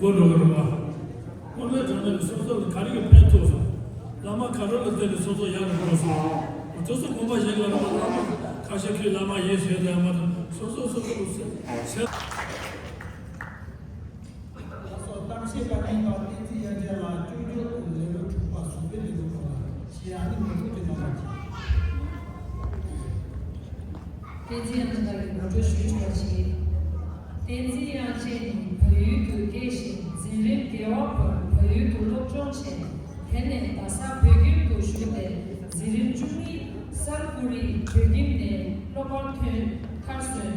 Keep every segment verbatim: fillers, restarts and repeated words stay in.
གོ་འགྲོ་གི་རེད་པ། དངོས་གནས་དྲང་གནས་ཀྱི་སོ་སོ་ལ་ག་རེ་གི་ཕན་ཐོགས་སོང་། བླ་མ་ག་རེ་ལ་བརྟེན་ནས་སོ་སོ་ཡག་ནས་འགྲོ་སོང་། སོ་སོ་དགོངས་པ་བཞེས་དགོས་རེད་པ། བླ་མ་ཁ་ཤས་ཁྱོད་བླ་མ་ཡིན་ཟེར་བསྡད་མ་ཐག་སོ་སོ་སོ་སོ་ལ་ཟེར་ཟེར། ལགས་སོ། གཏམ་བཤད་པ་གཉིས་པ་བསྟན་འཛིན་དབྱངས་ཅན་ལགས། སྤྱི་འཐུས་ལེའུ་དྲུག་པ་ཟུར་པའི་ལེའུ་སྐོར་ལ་ཞེས་ཨ་ནི་མི་བུ་དེ་མ་ལ། བསྟན་འཛིན་དབྱངས་ཅན་ལགས་ཀྱི་ངོ་སྤྲོད་ཞུས་ཆོག་པ་བྱེད། བསྟན་འཛིན་དབྱངས་ཅན་ནི་བལ་ཡུལ་དུ་སྐྱེས་ཤིང་། འཛིན་རིམ་བརྒྱད་པ་བར་བལ་ཡུལ་དུ་སློབ་སྦྱོང་བྱས། དེ་ནས་རྡ་ས་བོད་ཁྱིམ་དུ་བཞུགས་ཏེ། འཛིན་རིམ་བཅུ་གཉིས་སར་ཀུ་རི་བོད་ཁྱིམ་ནས་སློབ་མར་ཐོན། མཐར་སོན།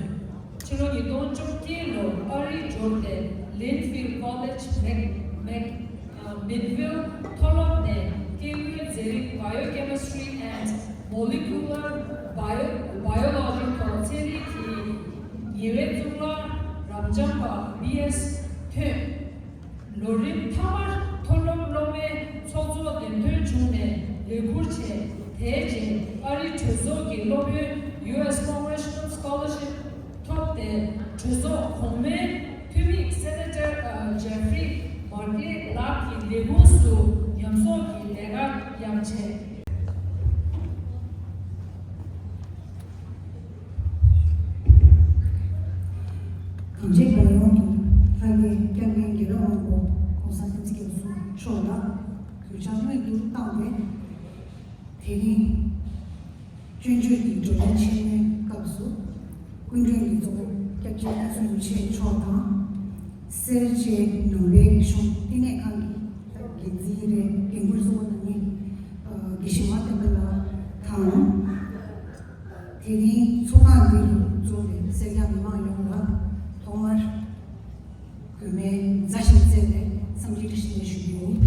ཕྱི་ལོ་ཉིས་སྟོང་བཅོ་བརྒྱད་ལོར་ཨ་རིར་འབྱོར་ཏེ། Linfield College Mac- Mac- Minville མཐོ་སློབ་ནས་སྐྱེ་དངོས་རྫས་རིག Biochemistry and Molecular Bio- Biology ཐོག་ཚན་རིག་གི་ཉེ་བའི་གཙུག་ལག་རབ་འབྱམས་པ་B S ཐོན། ལོ་རིམ་མཐའ་མར་མཐོ་སློབ་སློབ་མའི་ཚོགས་གཙོ་འདེམས་ཐོན་བྱུང་ནས་ལས་ཁུར་བྱས། དེའི་རྗེས་ཨ་རིའི་གྲོས་ཚོགས་ཀྱི་སློབ་ཡོན་U S Congressional Scholarship ཐོབ་སྟེ། གྲོས་ཚོགས་གོང་མའི་འཐུས་མི་Senator Jeffrey Merkley ལགས་ཀྱི་ལས་ཁུངས་སུ་ཉམས་གསོག་གི་ལས་ཀ་ཡང་བྱས། གངས་ཅན་པ་ཡོངས་ཀྱི་ལྷ་སྐལ་སྐྱབས་མགོན་རྒྱལ་བ་དབང་པོ་༸གོང་ས་༸སྐྱབས་མགོན་ཆེན་པོ་མཆོག་ལ་གུས་ཕྱག་སྔོན་དུ་བཏང་སྟེ། དེ་རིང་སྤྱོད་བརྗོད་ཀྱི་བགྲོ་གླེང་ཆེན་མོའི་སྐབས་སུ་སྐུ་མགྲོན་གྱི་གཙོ་བོ་སྐྱབས་རྗེ་ཀུན་བཟང་རིན་པོ་ཆེ་མཆོག་དང་། སེར་བྱེས་ནང་པའི་རིག་གཞུང་བསྟི་གནས་ཁང་གི་འགན་འཛིན་རེད། འགན་འཁུར་གཙོ་བོ་དང་ནི་དགེ་བཤེས་མ་བསྟན་པ་ལགས་དང་། དེ་རིང་ཚོགས་ཁང་འདི་རུ་འཛོམས་པའི་སེར་སྐྱ་མི་མང་ཡོངས་ལ་ཐོག་མར་གུས་མོའི་མཛའ་ཞིང་བརྩེ་བའི་འཚམས་འདྲི་བཀྲ་ཤིས་བདེ་ལེགས་ཞུ་རྒྱུ་ཡིན།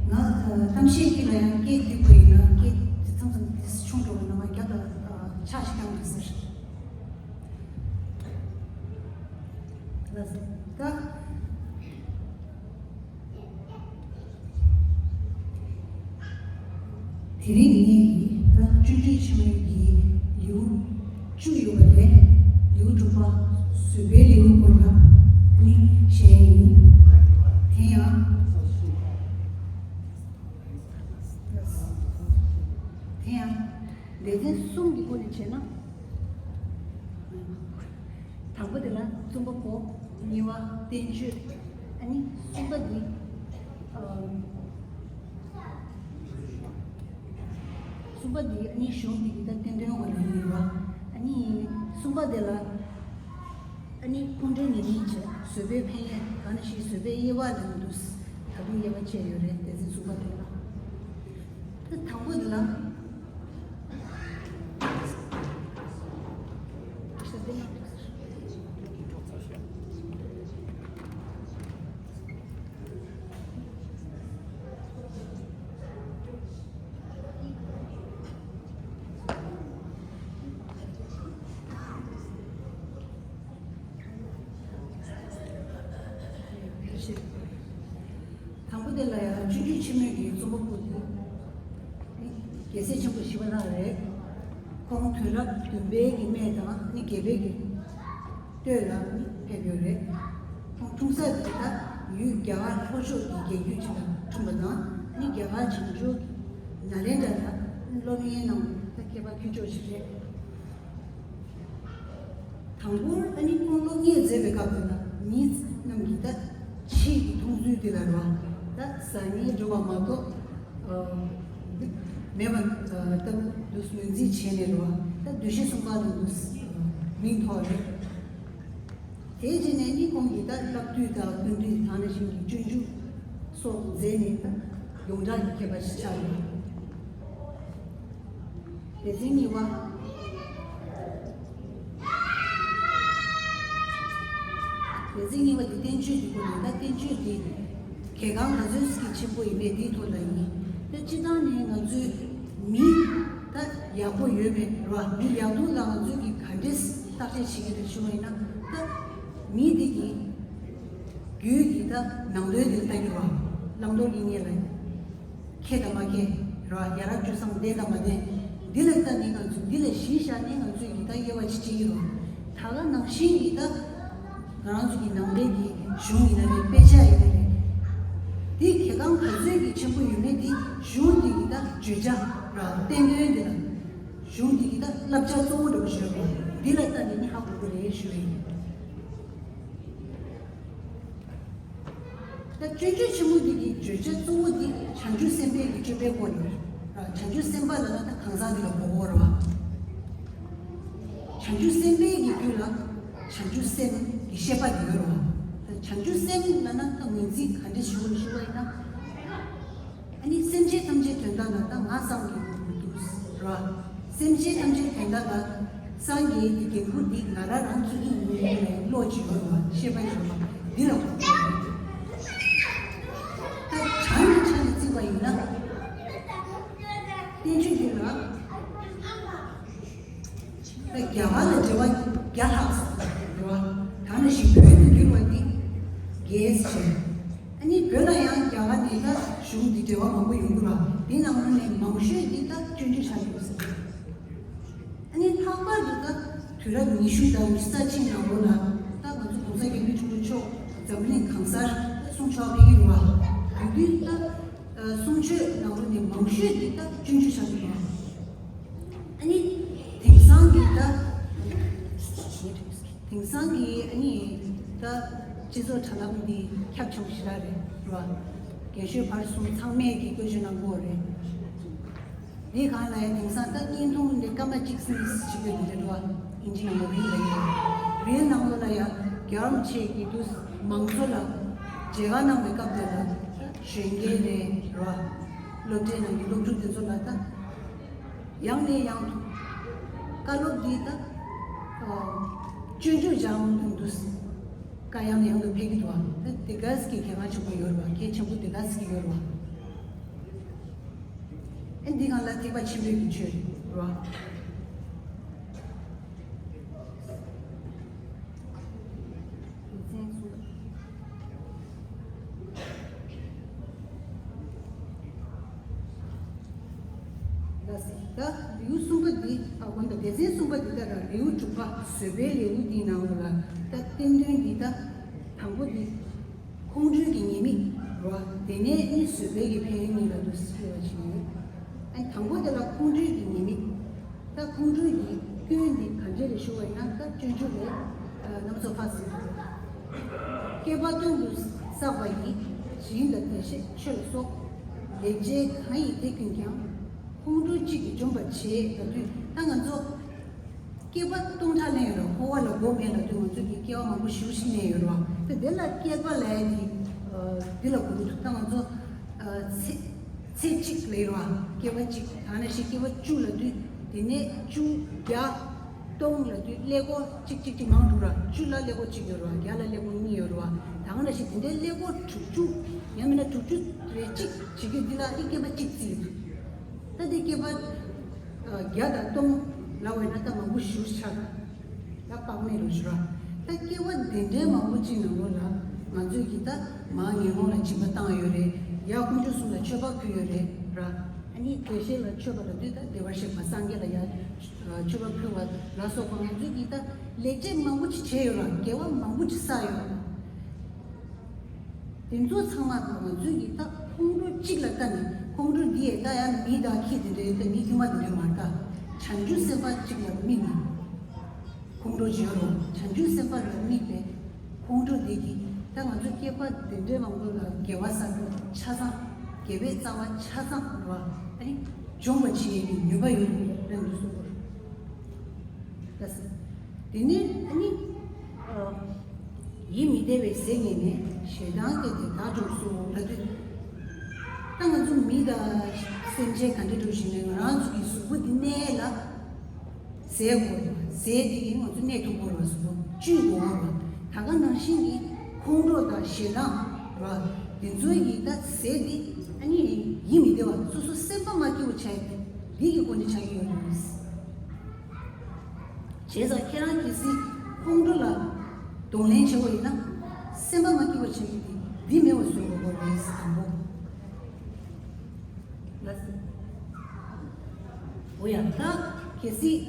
ང་ཨ་གཏམ་བཤད་ཀྱི་ལ་ཡང་སྐད་འདུས་པ་ཡིན་ན་སྐད་མཚམས་མཚམས་ཆུང་འགྲོ་བ་ན་ང་རྒྱབ་ལ་ཨ་ཕྱག་ཞིག་བཏང་དགོས་ཟེར། ལགས་སོ། ད། དེ་རིང་ངས་ད་སྤྱོད་བརྗོད་ཆེན་མོའི་གི་ལེའུ་བཅུ་ཡོད་པ་ལས་ལེའུ་དྲུག་པ་བཟོད་པའི་ལེའུ་སྐོར་ལ་ནི་བཤད་ཡིན། དེ་ཡང་དེ་ཡང་ལེ་ཚན་གསུམ་གྱི་སྒོ་ནས་བྱས་ན། དང་པོ་དེ་ལ་རྩོམ་པ་པོ། གཉིས་པ་བསྟན་བཅོས། ཨ་ནི་གསུམ་པ་འདི། ཨ། གསུམ་པ་འདི་ཨ་ནི་གཞུང་འདི་གི་ད་བསྟན་དོན་འོག་ལ་ཡིན་པ། ཨ་ནི་གསུམ་པ་དེ་ལ་ཨ་ནི་སྐུ་མགྲོན་ཉེར་གཉིས་བྱས། བཟོད་པའི་ཕན་ཡོན། གང་ནང་བཞིན་བཟོད་པའི་དབྱེ་བ་ལ་འདུག་ད་དུང་དབྱེ་བ་ཕྱེ་ཡོད་རེད། སྡེ་ཚན་གསུམ་པ་དེ་ལ། ད་དང་པོ་འདི་ལ། དང་པོ་དེ་ལ་ཡང་སྤྱོད་བརྗོད་ཆེན་མོའི་གི་རྩོམ་པ་པོ་དེ། རྒྱལ་སྲས་ཆེན་པོ་ཞི་བ་ལྷ་རེད། ཁོང་དུས་རབས་བདུན་པའི་གི་སྨད་དང་ནི་བརྒྱད་པའི་གི་སྟོད་ལ་ནི་ཕེབས་ཡོད་རེད། ཁོང་འཁྲུངས་ས་དེ་ད་ཡུལ་རྒྱ་གར་ལྷོ་ཕྱོགས་ཀྱི་རྒྱལ་རྒྱུད་ཅིག་ལ་འཁྲུངས་པ་དང་ནི་རྒྱ་གར་བྱང་ཕྱོགས་ཀྱི་ནཱ་ལེནྡྲ་ལ་སློབ་གཉེར་གནང་བའི་ད་མཁས་པ་མཁས་མཆོག་ཅིག་རེད། དང་པོར་ཨ་ནི་ཁོང་སློབ་གཉེར་མཛད་པའི་སྐབས་དེ་ལ་མི་རྣམས་ཀྱིས་ད་ཆོས་ཀྱི་མཐོང་ཚུལ་དེ་ལ་རོ། ད་བཟང་ངན་འདྲ་བ་མ་གཏོགས་མེད་པ་ལྟ་བུ་འདུག་ངོས་འཛིན་བྱས་ནས་རོ། ད་འདུ་ཤེས་གསུམ་པ་ལ་འདུག་མིང་ཐོགས་རེད། དེའི་རྗེས་ནས་ནི་ཁོང་གིས་ད་བསླབ་བཏུས་དང་སྐུལ་འདེད་དང་ནང་བཞིན་གྱི་སྤྱོད་འཇུག་སོགས་མཛད་ནས་ད་ཡོངས་གྲགས་ཀྱི་མཁས་པ་ཞིག་ཆགས་ཡོད། སྡེ་ཚན་གཉིས་པ། སྡེ་ཚན་གཉིས་པ་དེ་བསྟན་བཅོས་ཀྱི་སྐོར་ཡིན། ད་བསྟན་བཅོས་དེ་གལ་འགངས་ག་ཚོད་ཀྱི་ཆེན་པོ་ཡིན་མེད་དེའི་ཐོག་ལ་ཡིན། ད་སྤྱིར་བཏང་ནས་ང་ཚོའི་མི་ད་ཡག་པོ་ཡོད་མེད་རེད་བ། མི་ཡག་སྡུག་ལ་ང་ཚོས་ཀྱི་ག་འདྲས་བརྟག་དཔྱད་བྱེད་ཀྱི་རེད་ཞུ་བ་ཡིན་ན། ད་མི་དེ་གི་རྒྱུད་ཀྱི་ད་ནང་དོན་དེ་ལ་ལྟ་གི་རེད་བ། བླང་དོར་གྱི་གནས་ལ། མཁས་དང་མ་མཁས་རེད་བ། ཡ་རབས་སྤྱོད་བཟང་ལྡན་དང་མ་ལྡན། འདི་ལ་ལྟ་ནས་ང་ཚོས་འདི་ལ་གཞི་བཞག་ནས་ང་ཚོས་ཀྱི་ད་དབྱེ་བ་ཅིག་ཕྱེ་གི་རེད་བ། ད་ག་ ཤིང་གི་ད་ང་རང་ཚོ་གི་ནང་པའི་གི་གཞུང་ཡིན་ན་རེད། དཔེ་ཆ་ཡིན་ན་རེད། དེ་གལ་འགངས་ག་ཚོད་ཀྱི་ཆེན་པོ་ཡོད་མེད་དེ་གཞུང་དེ་གི་ད་བརྗོད་བྱ་ར་བསྟན་དོན་དེ་ལ་གཞུང་དེ་གི་ད་བསླབ་བྱ་གཙོ་བོ་འདྲ་པོ་ཞིག་ཡོད་རེད། འདི་ལ་ལྟ་ནས་ནི་ཧ་གོ་གི་རེད་ཞུ་ཡིན། ད་སྤྱོད་འཇུག་ཆེན་མོ་འདི་གི་བརྗོད་བྱ་གཙོ་བོ་འདི་བྱང་ཆུབ་སེམས་དཔའི་གི་སྤྱོད་པའི་སྐོར་ལ་རེད། བྱང་ཆུབ་སེམས་དཔའ་ལབ་ན་ད་གང་ཟག་འདི་ལ་གོ་གོ་རེད་བ། བྱང་ཆུབ་སེམས་དཔའི་གི་རྒྱུད་ལ་བྱང་ཆུབ་སེམས་ཀྱི་ཤེས་པ་འདི་ཡོད་རེད་བ། ད་བྱང་ཆུབ་སེམས་ལབ་ན་ད་ངོས་འཛིན་ག་འདྲ་ཞུ་དགོས་ཞུ་བ་ཡིན་ན། ཨ་ནི་སེམས་ཅན་ཐམས་ཅད་དོན་དག་ལ་ད་ང་སངས་རྒྱས་དགོས་ཀྱི་འདུག་ར། སེམས་ཅན་ཐམས་ཅད་དོན་དག་ལ་སངས་རྒྱས་ཀྱི་འགན་ཁུར་འདི་ང་རང་རང་ཚུགས་ཀྱི་ཡིན་པའི་བློ་ཅིག་ཡོད་ར། ཤེས་པ་ཡོད་ར། འདི་ལ་གོ་དགོས། ད་བྱང་གི་ཆ་ནས་བརྩིས་པ་ཡིན་ན། བསྟན་བཅོས་འདི་ལ། ད་རྒྱ་གར་ལ་འགྲེལ་བ་བརྒྱ་ལྷག་ཙམ་ཡོད་རེད་བ། ད་ནང་བཞིན་བོད་དུ་བསྒྱུར་བ་འདི་རྒྱས་ཆེ། ཨ་ནི་བོད་ལ་ཡང་རྒྱ་གར་ནས་ད་གཞུང་འདི་འགྲེལ་བ་མང་པོ་ཡོང་གི་རེད་བ། འདི་ནང་ལོགས་ནས་མང་ཤོས་འདི་ད་སྤྱོད་འཇུག་ཆགས་ཡོད་ཟེར། ཨ་ནི་ལྷག་པར་དུ་ད་དུས་རབས་ཉི་ཤུ་དང་ཉི་ཤུ་རྩ་གཅིག་ནང་ལོགས་ལ་ད་ང་ཚོ་༸གོང་ས་༸སྐྱབས་མགོན་ཆེན་པོ་མཆོག་འཛམ་གླིང་གང་སར་གསུང་ཆོས་ཕེབས་ཀྱི་རེད་བ། དེ་དུས་ད་གསུང་ཆོས་ནང་ལོགས་ནས་མང་ཤོས་འདི་ད་སྤྱོད་འཇུག་ཆགས་ཀྱི་རེད་བ། ཨ་ནི་དེང་སང་གི་ད། དེང་སང་གི་ཨ་ནི་ད་སྤྱི་ཚོགས་དྲ་ལམ་འདི་ཁྱབ་ཆེན་པོ་ཞེ་དྲག་རེད་ར། རྒན་གཞོན་བར་གསུམ་ཚང་མས་ཀྱི་བཀོལ་སྤྱོད་གནང་གི་ཡོད་རེད། འདི་གང་ལ་ཡང་དེང་སང་ད་བརྙན་ཐུང་འདི་སྐར་མ་གཅིག་གསུམ་ཞིག་ཡོད་འདི་རེད་ར། ཨིན་ཇི་ནང་ལ་རིལ་ལ་ཡོད། རིལ་ནང་ལོགས་ལ་ཡང་རྒྱལ་བ་རིན་པོ་ཆེ་གི་དུས་མང་ཚོགས་ལ་མཇལ་ཁ་གནང་བའི་སྐབས་དེ་ལ་གཞོན་སྐྱེས་རེད་ར། སློབ་གྲྭའི་ནང་གི་སློབ་ཕྲུག་དེ་ཚོ་ལ་ད། ཡང་ནས་ཡང་དུ་བཀའ་སློབ་འདི་ད་སྤྱོད་འཇུག་སྦྱང་དུ་འདུག་བཀའ་ཡང་ནས་ཡང་དུ་ཕེབས་ཀྱི་འདུག་བ། ད་དེ་ག་ཟིག་གི་གལ་འགངས་ཆེན་པོ་ཡོད་རེད་བ། གལ་ཆེན་པོ་དེ་ག་ཟིག་གི་ཡོད་རེད་བ། ཨེ་འདི་གང་ལ་ཐེག་པ་ཆེན་པོའི་གི་ཆོས་རེད་བ། སྡེ་ཚན་གསུམ་པ། ལ་སི་ད་ལེའུ་གསུམ་པ་འདི་ཨ་དགོན་པ་སྡེ་ཚན་གསུམ་པ་འདི་ལྟར་ལེའུ་དྲུག་པ་བཟོད་པའི་ལེའུ་འདིའི་ནང་ལ་ད་བསྟན་དོན་འདི་ད་དང་པོ་འདི་ཁོང་ཁྲོའི་གི་ཉེས་དམིགས་རོ། དེ་ནས་ནི་བཟོད་པའི་གི་ཕན་ཡོན་གཉིས་ལ་དུ་སྐྱེ་བ་ཞིག་ཡོད། ཨ་དང་པོ་དེ་ལ་ཁོང་ཁྲོའི་གི་ཉེས་དམིགས། ད་ཁོང་ཁྲོའི་གི་སྐྱོན་འདི་ག་འདྲས་རེད་ཞུ་བ་ཡིན་ན་ད་སྤྱོད་འཇུག་ལས་རྣམ་ཚོགས་ཁག་ཟིན། བསྐལ་པ་སྟོང་དུ་བསགས་པ་ཡི། ཞིང་དང་བདེ་གཤེགས་ཆོས་ལ་སོགས། ལེགས་སྤྱད་གང་ཡིན་དེ་ཀུན་ཀྱང་། ཁོང་ཁྲོ་གཅིག་གིས་འཇོམས་པར་བྱེད་ལབ་དུས་ད་ང་ཚོ་བསྐལ་པ་སྟོང་ཕྲག་ལེན་ཡོད་ར། འཁོར་བ་ལ་མགོ་མེད་ལབ་དུས་ང་ཚོ་གི་བསྐལ་པ་མང་པོ་ཞེ་པོ་ཞིག་ལེན་ཡོད་ར། ད་དེ་ལ་བསྐལ་པ་ལབ་ཡ་དེ་འདི་ལ་གོ་གི་འདུག་ད་ང་ཚོ་ཚེ་ཚེ་གཅིག་ལས་ར་བསྐལ་པ་གཅིག་ད་ནང་བཞིན་བསྐལ་པ་བཅུ་ལབ་དུས་དེ་ནས་བཅུ་བརྒྱ་སྟོང་ལབ་དུས་ཀླད་ཀོར་གཅིག་གཅིག་གཅིག་མང་འདུག་ར། བཅུ་ལ་ཀླད་ཀོར་གཅིག་ཡོད་ར། བརྒྱ་ལ་ཀླད་ཀོར་གཉིས་ཡོད་ར། ད་ག་ནང་བཞིན་དེ་འདྲའི་ཀླད་ཀོར་དྲུག་ཅུ་ཡང་མིན་ན་དྲུག་ཅུ་རེ་གཅིག་བྱེད་རྒྱུ་འདི་ལ་ཨི་བསྐལ་པ་གཅིག་བརྩིས་ཡོད། ད་དེ་བསྐལ་པ་བརྒྱ་དང་སྟོང་ལབ་པ་ཡིན་ན་ད་མང་པོ་ཞེ་པོ་ཆགས། ད་དཔག་མེད་རུ་ཞུ་ར། ད་སྐྱེ་བ་འདི་འདྲའི་མང་པོ་ཅིག་ནང་ལོགས་ལ་ང་ཚོས་ཀྱིས་ད་མར་ངན་སློང་ལ་སྦྱིན་པ་བཏང་ཡོད་རེད། ཡར་དཀོན་མཆོག་གསུམ་ལ་མཆོད་པ་ཕུལ་ཡོད་རེད་ར། ཨ་ནི་བདེ་གཤེགས་ལ་མཆོད་པ་ལབ་དུས་ད་བདེ་བར་གཤེགས་པ་སངས་རྒྱས་ལ་ཡར་མཆོད་པ་ཕུལ་བ་ལ་སོགས་པ་ང་ཚོས་ཀྱིས་ད་ལེགས་སྤྱད་མང་པོ་ཅིག་བྱས་ཡོད་ར། དགེ་བ་མང་པོ་ཅིག་བསགས་ཡོད་ར། དེ་ཚོ་ཚང་མ་ང་ཚོས་ཀྱིས་ད་ཁོང་ཁྲོ་གཅིག་ལ་ལྟ་ནས་ཁོང་ཁྲོ་འདི་ཡས་ད་ཡང་མི་དང་ཁྱི་དེ་འདྲའི་ད་མི་དཀྱུས་མ་དེ་འདྲའི་མ་རེད། ད་བྱང་ཆུབ་སེམས་དཔའ་གཅིག་ལ་དམིགས་ནས་ཁོང་ཁྲོ་བྱེད་རོགས། བྱང་ཆུབ་སེམས་དཔའ་ལ་དམིགས་པའི་ཁོང་ཁྲོ་འདི་གིས་ད་ང་ཚོ་སྐྱེ་བ་དེ་འདྲའི་མང་པོ་ལ་དགེ་བ་བསགས་རྒྱུ་ཆ་ཚང་། དགེ་བའི་རྩ་བ་ཆ་ཚང་རེད་བ། ཨ་ནི་སྦྱོང་བ་བྱེད་ཡས་ཀྱི་ནུས་པ་ཡོད་རེད་ལབ་འདུག་གསུངས་པ་རེད། ལགས་སོ། དེ་ནས་ཨ་ནི། ཨ། ཡིད་མི་བདེ་བའི་ཟས་ངན་ནས། ཞེ་སྡང་སྐྱེས་ཏེ་བདག་འཇོམས་སོ་ལབ་དུས། ད་ང་ཚོ་མི་དང་སེམས་ཅན་ག་འདྲ་འདྲ་ཞིག་ནས་ང་རང་ཚོ་གི་གཟུགས་པོ་འདི་གནས་ལ། ཟས་དགོས་རེད་བ། ཟས་འདི་གིས་ང་ཚོ་གནས་ཐུབ་དགོས་རེད་བ། གཟུགས་པོ་བཅུད་དགོས་རེད་བ། ད་ག་ནང་བཞིན་གྱི་ཁོང་ཁྲོ་དང་ཞེ་སྡང་རེད་བ། དེ་ཚོའི་གི་ད་ཟས་འདི་ཨ་ནི་ཡིད་མི་བདེ་བ། སོ་སོ་སེམས་པ་མ་སྐྱིད་པ་བྱས་ཏེ་འདི་གི་སྒོ་ནས་ཆགས་ཀྱི་ཡོད་རེད། བྱས་ཙང་ཁྱེད་རང་གལ་སྲིད་ཁོང་ཁྲོ་ལ་གདོང་ལེན་བྱེད་དགོས་ཡིན་ན། སེམས་པ་མ་སྐྱིད་པ་བྱེད་ཀྱི་དེ་འདི་མེད་པ་བཟོ་དགོས་པ་རེད། དང་པོ། ལགས་སོ། འོ་ཡ། ད་གལ་སྲིད་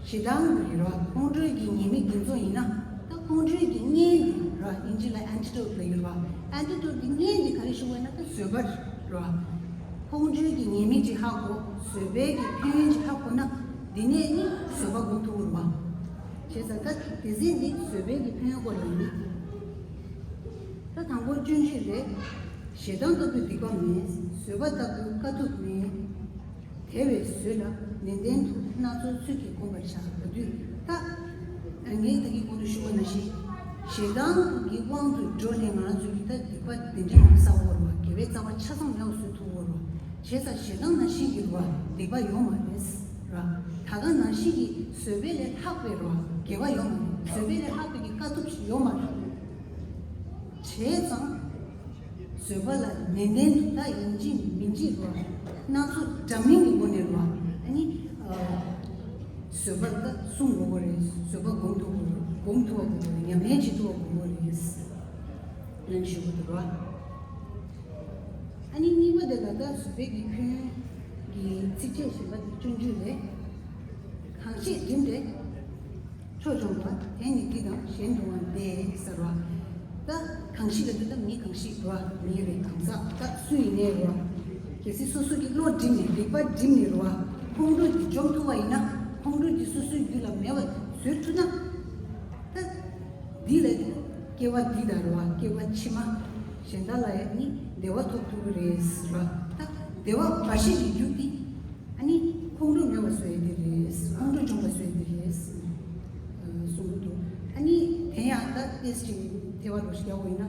ཞེ་སྡང་གི་རེད་བ། ཁོང་ཁྲོའི་གི་ཉེས་དམིགས། ཚོ་ཡིན་ན། ད་ཁོང་ཁྲོའི་གི་གཉེན་འདི་ར། ཨིན་ཇི་ལ་ཨན་ཊི་ཌོ་ཊི་ལབ་ཡོད་ར། ཨན་ཊི་ཌོ་ཊི་གི་གཉེན་འདི་ག་རེ་ཞུ་བ་ཡིན་ན། ད་བཟོད་པ་ར། ཁོང་ཁྲོའི་གི་ཉེས་དམིགས་ཅིག་ཧ་གོ། བཟོད་པའི་གི་ཕན་ཡོན་ཅིག་ཧ་གོ་ན། འདི་ནས་ནི་བཟོད་པ་སྒོམ་ཐུབ་ཀྱི་རེད་བ། བྱས་ཙང་ད་དེ་ཚེ་འདི་བཟོད་པའི་གི་ཕན་ཡོན་སྐོར་ལ་ཡིན། ད་དང་པོ་སྤྱོད་འཇུག་རེད། ཞེ་སྡང་ལྟ་བུའི་སྡིག་པ་མེད། བཟོད་པ་ལྟ་བུའི་དཀའ་ཐུབ་མེད། དེ་བས་བཟོད་ལ་ནན་ཏན་དུ། སྣ་ཚོགས་ཚུལ་གྱིས་བསྒོམ་པར་བྱ། ལབ་དུས་ད། ངས་ད་གིན་གོང་དུ་ཞུས་པ་ནང་བཞིན། ཞེ་སྡང་གི་དབང་དུ་འགྲོ་ནས་ང་རང་ཚོ་གིས་ད་སྡིག་པ་དེ་འདྲ་མང་བསགས་ཀྱི་ཡོད་རེད་བ། དགེ་བའི་རྩ་བ་ཆ་ཚང་མེད་པ་བཟོ་ཐུབ་ཀྱི་ཡོད་རེད་བ། བྱས་ཙང་ཞེ་སྡང་ནང་བཞིན་གྱི་རེད་བ། སྡིག་པ་ཡོད་མ་རེད་ར། ད་ག་ནང་བཞིན་གྱི་བཟོད་པ་ལས་ལྷག་པའི་རེད་བ། དགེ་བ་ཡོད་མ་རེད། བཟོད་པ་ལས་ལྷག་པའི་གི་དཀའ་ཐུབ་ཞིག་ཡོད་མ་རེད། བྱས་ཙང་བཟོད་པ་ལ་ནན་ཏན་དུ། ད་ཡིན་གཅིག་མིན་གཅིག་རེད་བ། སྣ་ཚོགས་འདྲ་མིན་གྱི་སྒོ་ནས་རེད་བ། ཨ་ནི་ཨ། བཟོད་པ་ད་བསྲུང་དགོས་ཀྱི་རེད། བཟོད་པ་སྒོམ་ཐུབ་དགོས་རེད། སྒོམ་ཐུབ་པ་དགོས་ཀྱི་རེད། ཉམས་ལེན་བྱེད་ཐུབ་པ་དགོས་ཀྱི་རེད། ལན་ཞུ་དགོས་འདུག་རེད་བ། ཨ་ནི་གཉིས་པ་དེ་ལ་ད་བཟོད་པའི་གི་ཕན་ཡོན་གྱི་ཚིགས་བཅད་གཞན་པ་དེ་སྤྱོད་འཇུག་རེད། གང་ཞིག་བསྒྲིམས་ཏེ། ཕྱོགས་འཇོམས་པ། དེ་ནི་སྡིག་དང་གཞན་དུ་བ་འདས། ཟེར་བ། ད་གང་ཞིག་ལ་དེ་ད་མི་གང་ཞིག་རེད་བ། མི་རེད། གང་ཟག་ད་སུ་ཡིན་ནའི་རེད་བ། གལ་སྲིད་སོ་སོ་གི་བློ་བསྒྲིམས་ནས། སྡིག་པ་བསྒྲིམས་ནས་རེད་བ། ཁོང་ཁྲོ་འདི་འཇོམས་ཐུབ་པ་ཡིན་ན། ཁོང་ཁྲོ་འདི་སོ་སོའི་རྒྱུད་ལ་མེད་པ་བཟོས་ཐུབ་ན། ད་འདི་ལ་སྐྱེ་བ་འདི་དང་རེད་བ། སྐྱེ་བ་ཕྱི་མ་གཞན་དག་ལ་ཡང་ནི་བདེ་བ་ཐོབ་ཐུབ་ཀྱི་རེད་ཟེར་བ། ད་བདེ་བ་འབའ་ཞིག་གི་རྒྱུ་འདི། ཨ་ནི་ཁོང་ཁྲོ་མེད་པ་བཟོ་ཡ་དེ་རེད། ཁོང་ཁྲོ་འཇོམས་པ་བཟོ་ཡ་དེ་རེད། གསུང་གི་འདུག་ཨ་ནི་དེ་ཡང་ད་ཏེས་ཅིག་ཐེ་བ་རོ་ཞིག་རྒྱག་དགོས་ཡིན་ན།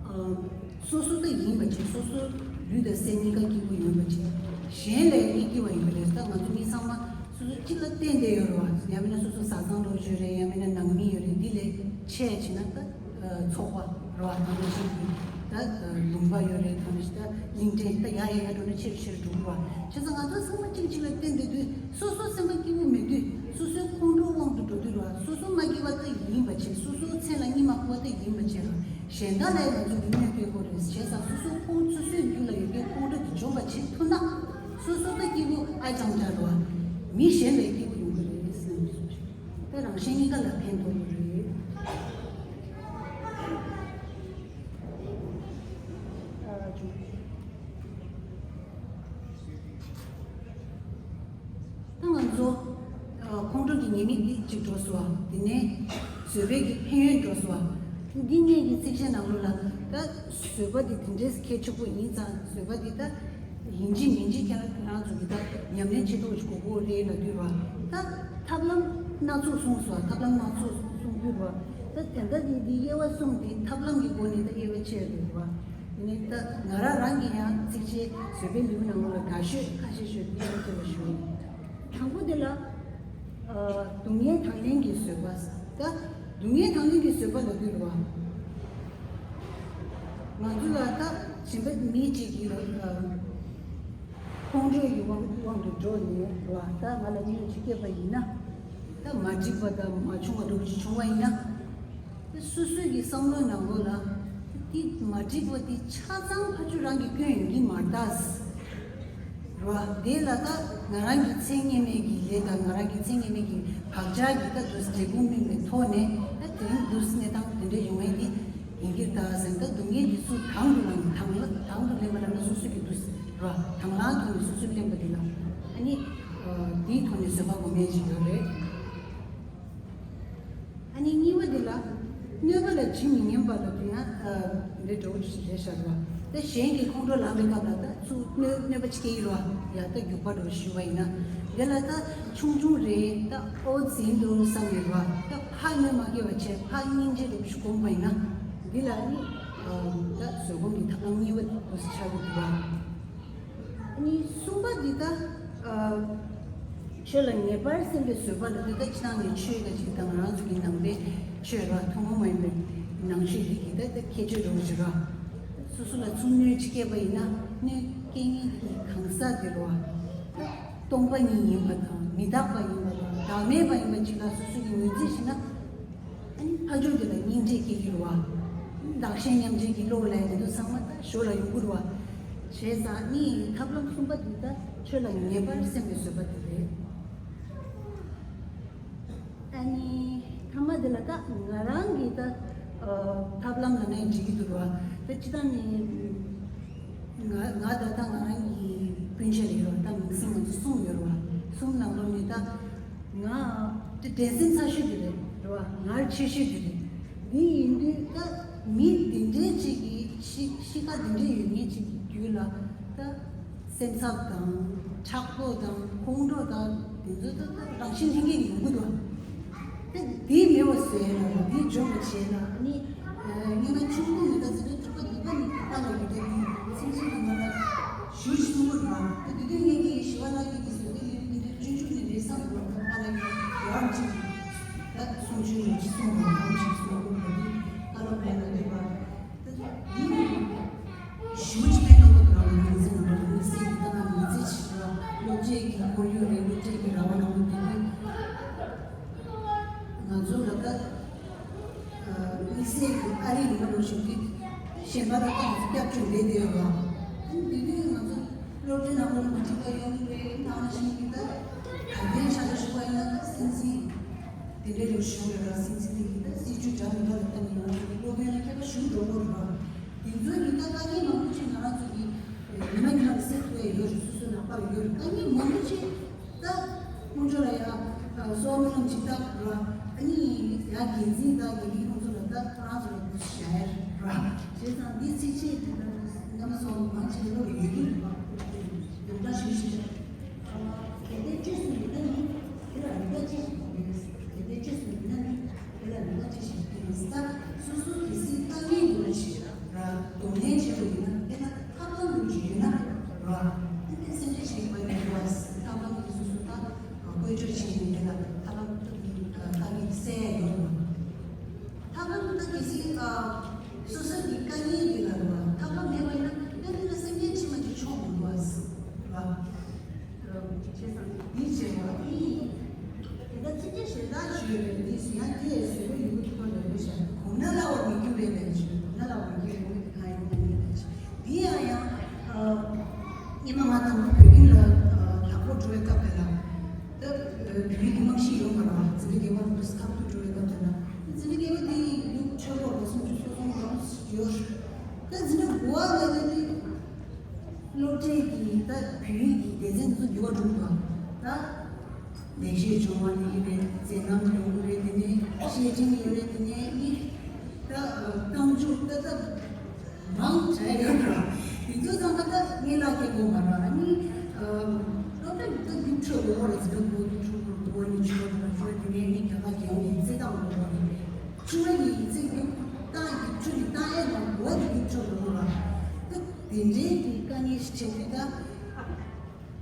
ཨ། སོ་སོ་ད་ཡིན་པ་བྱས། སོ་སོ་ལུས་དང་སེམས་གཉིས་ཀ་སྐྱིད་པོ་ཡོད་པ་བྱས། གཞན་ལ་ཡང་སྐྱིད་པ་ཡོད་པ་རེད། ད་ང་ཚོ་མི་ཚང་མ་སོ་སོ་གཅིག་ལ་བརྟེན་བསྡད་ཡོད་རེད་བ། ཡང་མིན་ན་སོ་སོ་བཟའ་ཚང་ལོ་ཡོད་རེད། ཡང་མིན་ན་ནང་མི་ཡོད་རེད། འདི་ལས་ཆེ་བྱས་ན་ད། ཚོགས་པ་རེད་བ། ད་ནང་བཞིན་གྱི་ད་ལུང་པ་ཡོད་རེད། ད་ནང་བཞིན་ད་གླིང་ཕྲན། ད་ཡར་ཡར་ཡར་འགྲོ་ན་ཆེ་རུ་ཆེ་རུ་འགྲོ་གི་རེད་བ། བྱས་ཙང་ང་ཚོ་ཚང་མ་གཅིག་གཅིག་ལ་བརྟེན་བསྡད་དུས། སོ་སོ་སེམས་པ་སྐྱིད་པོ་མེད་དུས། སོ་སོའི་ཁོང་ཁྲོའི་དབང་དུ་འགྲོ་དུས་རེད་བ། སོ་སོ་མ་སྐྱིད་པ་ད་ཡིན་པ་བྱས། སོ་སོའི་མཚན་ལ་གཉིད་མ་ཁུག་པ་ད་ཡིན་པ་བྱས་རེད་བ། གཞན་དག་ལ་ཡང་ང་ཚོ་གི་གནོད་སྐྱེལ་དགོས་རེད། བྱས་ཙང་སོ་སོའི་ཁོང་། སོ་སོའི་རྒྱུད་ལ་ཡོད་པའི་ཁོང་ཁྲོ་དེ་འཇོམས་པ་བྱེད་ཐུབ་ན། སོ་སོ་ད་སྐྱིད་པོ་ཨ་ཅང་ཅང་རེད་བ། མི་གཞན་ལ་སྐྱིད་པོ་ཡོང་གི་རེད་ཟེར་ནས། ད་རང་གཞན་གཉིས་ཀ་ལ་ཕན་ཐོགས་ཀྱི་རེད། ད་ང་ཚོ་ཁོང་ཁྲོ་གི་ཉེས་དམིགས་འདི་གཅིག་འགྲོ་སོང་བ། དེ་ནས་བཟོད་པའི་གི་ཕན་ཡོན་འགྲོ་སོང་བ། འདི་གཉིས་ཀྱི་ཚིགས་བཅད་ནང་ལོགས་ལ་ད་བཟོད་པ་འདི་དེ་འདྲའི་གལ་ཆེན་པོ་ཡིན་ཙང་། བཟོད་པ་འདི་ད། ཡིན་གཅིག་མིན་གཅིག་ཁྱེད་རང་ཚོ་གིས་ད་ཉམས་ལེན་བྱེད་ཐུབ་པ་ཞིག་དགོས་ཀྱི་རེད་ལབ་དུས་རེད་བ། ད་ཐབས་ལམ་སྣ་ཚོགས་གསུངས་སོང་། ཐབས་ལམ་སྣ་ཚོགས་གསུངས་དུས་རེད་བ། ད་དེ་འདྲ་འདི་འདི་དབྱེ་བ་གསུམ་འདི་ཐབས་ལམ་གྱི་སྒོ་ནས་ད་དབྱེ་བ་ཕྱེ་རེད་བ། དེ་ནས་ད་ང་རང་རང་གིས་ཡང་ཚིགས་བཅད་བཟོད་པའི་ལེའུ་ནང་ལོགས་ལ་དགའ་ཤོས་ཁ་ཤས་ཤོད་དེ་དབྱེ་བ་ཕྱེ་བ་ཞུ། དང་པོ་དེ་ལ། ཨ། སྡུག་བསྔལ་དང་ལེན་གྱི་བཟོད་པ་ཟེར། ད་སྡུག་བསྔལ་དང་ལེན་གྱི་བཟོད་པ་ལབ་དུས་རེད་བ། ང་ཚོ་ལ་ད་གཞན་པ་མི་གཅིག་གིས་ལ་ཁོང་ཁྲོའི་དབང་དབང་དུ་འགྲོ་ནས་རེད་བ། ད་ང་ལ་གནོད་ཅིག་བསྐྱལ་བ་ཡིན་ན། ད་མ་འགྲིག་པ་དང་མ་བྱུང་བ་འདྲ་བོ་ཅིག་བྱུང་བ་ཡིན་ན། ད་སོ་སོའི་གི་བསམ་བློའི་ནང་ལོགས་ལ། འདི་མ་འགྲིག་པ་འདི་ཆ་ཚང་ཕར་ཚུར་རང་གིས་བསྐྱོན་ཡོང་གི་མ་རེད་ད། རེད་བ། དེ་ལ་ད་ང་རང་གི་མཚན་སྙན་མེད་ཀྱི་ལས་དང་། ང་རང་གི་མཚན་སྙན་མེད་ཀྱི་བག་ཆགས་ཀྱི་ད་འདུག་འབྲས་བུ་སྨིན་པའི་ཐོག་ནས། ད་དེ་རིང་འདུག་གནས་སྟངས་དེ་འདྲ་ཡོང་ཡས་དེ་ཡིན་གྱི་རེད་ད་ཟེར། ད་སྡུག་བསྔལ་འདི་ཚུར་དང་དུ་ལེན། དང་ལ་དང་དུ་ལེན་པ་ལབ་ན་སོ་སོ་གི་འདུག་རེད་བ། དང་བླངས་ཐོག་ནས་སོ་སོས་ལེན་པ་འདི་ལ། ཨ་ནི་འདིའི་ཐོག་ནས་བཟོད་པ་སྒོམ་ཡས་ཅིག་ཡོད་རེད། ཨ་ནི་གཉིས་པ་འདི་ལ། གནོད་པ་ལ་ཇི་མི་སྙམ་པ་ལ་དེ་ཡང་འདི་འདྲ་བོ་ཞིག་རེད་ཤག་རེད་བ། ད་གཞན་གྱིས་ཁོང་ཁྲོ་ལངས་པའི་སྐབས་ལ་ད་ཚུར་གནོད་གནོད་པ་ཅིག་སྐྱེལ་གྱི་རེད་བ། ཡ་ད་རྒྱུག་པ་འདྲ་བོ་ཞུས་པ་ཡིན་ན། འདི་ལ་ད་ཆུང་ཆུང་རེད། ད་ཨོ་ཙི་ཡིན་འདུག་བསམ་ཡོད་རེད་བ། ད་ཕར་གནོད་མ་སྐྱེལ་བ་བྱས། ཕར་སྙིང་རྗེ་འདྲ་བོ་ཞིག་སྒོམ་པ་ཡིན་ན། འདི་ལ་ནི་ད་བཟོད་སྒོམ་གྱི་ཐབས་ལམ་གཉིས་པ་འདུག་སེ་ཆགས་ཀྱི་འདུག་བ། ཨ་ནི་གསུམ་པ་འདི་ད། ཨ། ཆོས་ལ་ངེས་པར་སེམས་པའི་བཟོད་པ་ལ། འདི་ད་ཕྱི་ནང་གི་ཆོས་ཀ་ཅིག་དང་། རང་ཚོ་གི་ནང་པའི་ཆོས་ར། ཐུན་མོང་མ་ཡིན་པའི་ནང་ཆོས་འདི་གི་ད་ད་ཁྱད་ཆོས་རེད་བ། སོ་སོ་ལ་ཚུར་གནོད་ཅིག་བསྐྱལ་བ་ཡིན་ན། གནོད་སྐྱེལ་མཁན་གྱི་གང་ཟག་དེ་རེད་བ། སྟོང་པ་ཉིད་ཡིན་པ་དང་། མི་རྟག་པ་ཡིན་པ་དང་། བདག་མེད་པ་ཡིན་པ་ཅིག་ལ་སོ་སོ་གི་ངོས་འཛིན་བྱས་ན། ཨ་ནི་ཕར་ཕྱོགས་དེ་ལ་སྙིང་རྗེ་སྐྱེ་གི་རེད་བ། བདག་གཞན་མཉམ་བརྗེ་གི་བློ་ལ་འདི་ཚོ་ཚང་མ་ད་ཞོར་ལ་ཡོང་གི་རེད་བ། བྱས་ཙང་ནི་ཐབས་ལམ་གསུམ་པ་འདི་ད་ཆོས་ལ་ངེས་པར་སེམས་པའི་བཟོད་པ་དེ་རེད། ཨ་ནི། དེ་ལ་ད་ང་རང་གི་ད་ཨ་ཐབས་ལམ་ལ་ནས་འགྲིག་གི་འདུག་བ། ད་སྤྱི་བཏང་ནི་ང་ང་ད་ད་ང་རང་གི་སྤུན་མཆེད་ལ་ཡོད་ད་མིང་སྲིང་ང་ཚོ་གསུམ་ཡོད་རེད་བ། གསུམ་ནང་ལོགས་ནས་ད་ང་ད་འགྲན་སེམས་ཚ་ཤོས་དེ་རེད་རེད་བ། ངར་ཆེ་ཤོས་དེ་རེད། འདི་ཡིན་དུས་ད་མི་དེ་འདྲའི་ཅིག་གི་གཤིས་གཤིས་ཀ་དེ་འདྲའི་ཡོད་མཁན་ཅིག་གི་རྒྱུད་ལ་ད། སེམས་འཚབ་དང་། ཕྲག་དོག་དང་། ཁོང་ཁྲོ་དང་། དེ་ཚོ་ད་ད་རང་བཞིན་ལྷན་སྐྱེས་ཀྱི་ཡོང་གི་འདུག་ད་དེ་མེད་པ་བཟོས་ན་ལ་དེ་འཇོམས་པ་བྱས་ན་ནི། ཉི་མ་ཆུང་ཀུ་ནས་ད་ཟེར་ན་གྲོགས་པོ་འདི་པ་ནི་ད་ལ་ཡི་ད་དེ་སེམས་ཅན་གྱི་ང་ལ་ཞུ་ཞུ་མོ་ར་ད་དེ་དུས་ངས་ཀྱི་ཞི་བ་ལྷ་ཡི་གི་བཟོ་གི་ཡོད་ཀྱི་འདི་ཆུང་ཆུང་ནས་རེད་བསམ་གི་ར་ད་ལ་ཡི་ཡོང་ཅིག་ད་གསུང་ཆུང་ཡོད་ཅིག་གསུང་དགོས་ཡོང་ཅིག་གསུང་དགོས་ད་དེ་ད་ལ་མེད་ལ་འདི་བ། ཞུ་ཅི་ཕན་ཐོགས་པ་རང་ལ་མི་ཚེ་ནང་ལ་དམིགས་བསལ་གྱི་ལྟ་ན་མི་ཚེ་ཆེ་བ་སློབ་གྲྭའི་གི་ཁོར་ཡུག་རེད། སློབ་གྲྭའི་གི་ར་བ་ནང་དུ་དེ་དུས་ང་ཚོ་ལ་ད་དམིགས་བསལ་གྱི་ཨ་རིའི་ནང་ལ་བཞུགས་དུས་གཞན་པ་ལ་ད་ང་ཚོ་སྐྱབས་བཅོལ་བསྡད་བསྡད་ཡོད་ར། དེ་དུས་ང་ཚོ་སློབ་གྲྭའི་ནང་ལ་མ་འགྲིག་པ་ཡོང་གི་རེད། ནང་ལ་བཞིན་གྱི་ད་ག་འདྲའི་ཆ་ལ་ཞུགས་པ་ཡིན་ན་ད་སེམས་ཅན། དེ་འདྲའི་ལོ་ཞུ་བའི་ར་སེམས་ཅན་དེ་ཡིན་ད་སྲིད་ཇུས་འདྲ་མི་འདྲ་ལ་ལྟ་ནས་ང་ཚོ་གི་སློབ་དཔོན་ལ་མཁས་པ་ཞུ་འགྲོ་གི་རེད་བ། དེ་ཚོའི་ཡིན་ད་དཀའ་ངལ་མང་པོ་ཅིག་ང་རང་ཚོ་གི་ཉི་མ་ཉི་མ་ལ་སེལ་ཐུབ་ཡ་ཡོད་རེད། སོ་སོའི་ནག་པ་ལ་ཡོད་རེད། དཀའ་ངལ་མང་པོ་ཅིག་ད་ཁོང་ཚོ་ལ་ཡ་སོགས་མི་རྣམས་ཇི་ལྟར་ར་ཨ་ནི་ཡ་འགན་འཛིན་དང་དགེ་རྒན་ཁོང་ཚོ་ལ་ད་ཁོ་རང་ཚོ་ལ་བུ་བཞག་ཡ་ར་བྱས་ཙང་འདི་ཚིག་ཆེད་དེ་ལ་མཉམ་སོང་མང་ཆེ་བ་ཡོད་ཀྱི་རེད་བ། དེ་འདྲ་ཞུ་ཞུ་གལ་ཏེ་བཅོས་སུ་ཡོད་ན་ནི་དེ་ལ་རིག་པ་ཅི་ཞིག་ཡོད། གལ་ཏེ་བཅོས་སུ་ཡོད་ན་ནི་དེ་ལ་རིག་པ་ཅི་ཞིག་ཡོད། ད་སོ་སོ་གལ་སྲིད་དཀའ་ངལ་ཡོད་པ་ཞིག་ར་གདོང་ལེན་བྱེད་པ་ཡིན་ན་དེ་ལ་ཐབས་ལམ་ཡོད་ཅིག་ཡོད་ན་ར་དེ་ནས་སེམས་ཁྲལ་བྱེད་དགོས་མེད་འགྲོ་བ། ཐབས་ལམ་དེ་སོ་སོ་ད་བཀོལ་སྤྱོད་བྱེད་ནས་དེ་ལ་ཐབས་ལམ་དེ་དཀའ་ངལ་སེལ་ཡ་ཡོད་རེད་བ། ཐབས་ལམ་ད་གལ་སྲིད་སོ་སོ་གི་དཀའ་ངལ་དེ་ལ་ར་ཐབས་ལམ་མེད་པ་ཡིན་ན་དེ་ལ་སེམས་ཁྲལ་བྱེད་མ་ཐུབ་ཆོག་མི་འདུག་བ། བྱས་ཙང་འདི་བྱས་པ་ཡིན། དེ་ལྟར་ཚིག་གི་ཞེ་དྲག་ཞུས་པའི་འདི་ཡང་དེ་བཟོས་པ་ཡིན་པ་ཐུགས་ཁོ་ནས་རེད་ཤག་གོམས་ན་སླ་བར་མི་འགྱུར་བའི་ལས་བྱེད། གོམས་ན་སླ་བར་མི་འགྱུར་བའི་ལས་ཁ་ཡིན་ན་ཡིན་ལས་བྱེད། འདི་ཡང་ཡང་ཉི་མ་ང་དང་པོ་བོད་ཁྱིམ་ལ་དྭགས་པོ་འགྲོ་བའི་སྐབས་དེ་ལ་ད་བོད་ཡིག་གི་རྨང་གཞི་ཡོད་མ་རེད་བ། འཛིན་གྲྭ་བརྒྱད་པ་དུས་ཁག་ཏུ་འགྲོ་བའི་སྐབས་དེ་ལ་འཛིན་གྲྭ་བརྒྱད་པ་དེ་ཡིག་ཆོས་ལོག་ལ་སུམ་ཅུ་སོ་གསུམ་རང་ཡོད། ད་འཛིན་གྲྭ་དགུ་པ་ལ་ད་དེ། སློབ་གྲྭའི་གི་ད་བོད་ཡིག་གི་སྡེ་ཚན་དེ་ཚོ་འགྱུར་བ་འགྲོ་འདུག་ད་ལེགས་བཤད་ལྗོན་དབང་ཡིན་རེད། མཛད་རྣམ་ལྗོན་ཧྲུག་རེད། དེ་ནས་བཤེས་སྤྲིང་ཡོད་རེད། དེ་ནས་ནི་ད་རྟགས་འཇུག་ད་ད་མང་དྲགས་ཡོད་ར། དེ་ཚོ་ཚང་མ་ད་ངས་ལ་སྐྱེ་དགོས་མ་ར། ཨ་ནི་སློབ་གྲྭ་འདི་ད་རྒྱུགས་འཕྲོད་དགོས་རེད། ཟེར་དགོས་རྒྱུགས་འཕྲོད་དགོས་ནི་ཆོས་དགོས་ཆོས་དེ་ནས་ནི་རྒྱ་གར་རྒྱལ་ཡོངས་ཀྱི་རྩེད་ཐང་དགོས་རེད། ཆུང་མ་ཡིན་ཚེ་རྒྱུགས་ད་རྒྱུགས་འཕྲོད་ཀྱི་ད་ཡས་ལ་དགོས་རྒྱུགས་འཕྲོད་དགོས་ར། ད། དེ་འདྲའི་གི་དཀའ་ངལ་ཞིག་འཕྲད་དུས་ད།